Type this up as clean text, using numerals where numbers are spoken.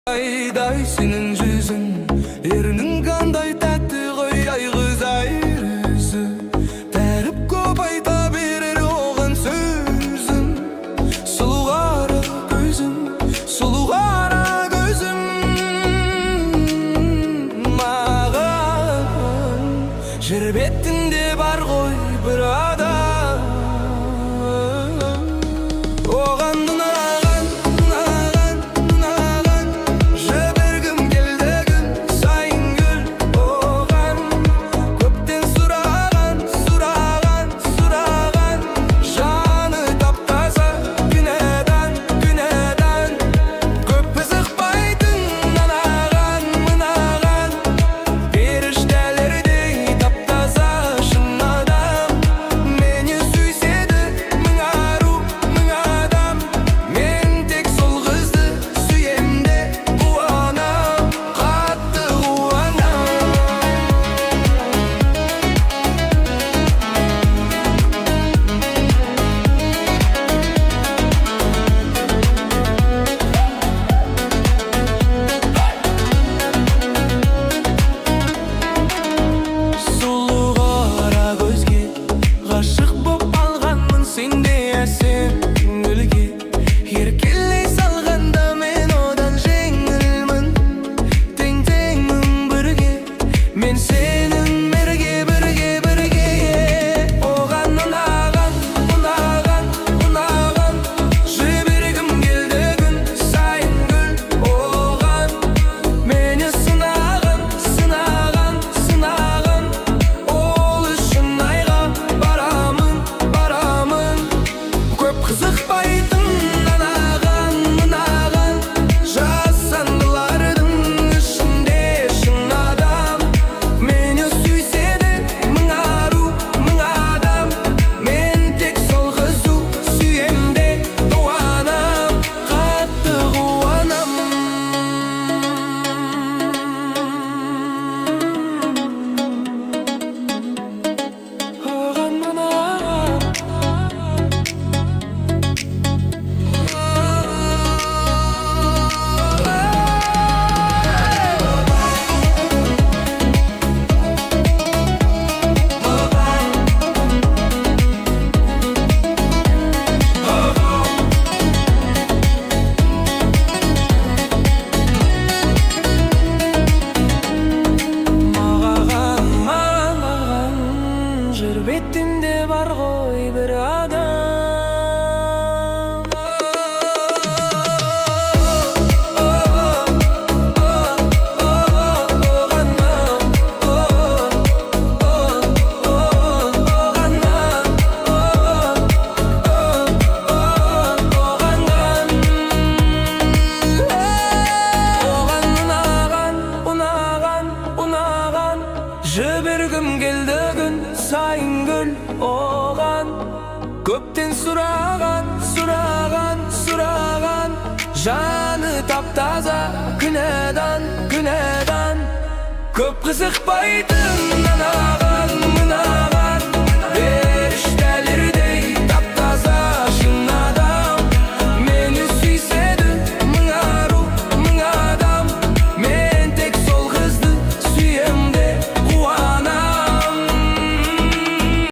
Айдай сенің жүзің, ернің қандай тәтті ғой, айғыз айрысы. Тәріп көп айта берер оған сөзім. Сұлу қара көзім, сұлу қара көзім. Маған жер бетінде бар ғой бір адам. Оған ұнаған, ұнаған, ұнаған. Жібергім келді күн сайын гүл оған. Көптен сұраған, сұраған, сұраған. Жаны тап-таза, күнәдан, күнәдан. Көп қызықпайтын анаған, мынаған. Періштелердей тап-таза шын адам. Мені сүйсе де мың ару, мың адам. Мен тек сол қызды сүйем де қуанам. Қатты қуанам. Сұлу қара көзге ғашық боп алғанмын, сендей әсем гүлге. Еркелей салғанда мен одан жеңілмін. Тең теңмін бірге. Мен сенің бірге, бірге, бірге. Оған ұнаған, ұнаған, ұнаған. Жібергім келді күн сайын гүл оған. Мені сынаған, сынаған, сынаған. Ол үшін айға барамын, барамын. Көп қызықпайтын анаған, мынаған. Жасандылардың ішінде шын адам. Мені сүйсе де мың ару, мың адам. Мен тек сол қызды сүйем де қуанам. Қатты қуанам. Оған ұнаған. Маған, маған жер бетінде бар ғой бір адам. Оған, оған, оған, оған ұнаған, ұнаған, ұнаған. Жібергім келді күн сайын гүл оған. Көптен сұраған, сұраған, сұраған. Жаны тап-таза, күнәдан, күнәдан. Көп қызықпайтын анаған.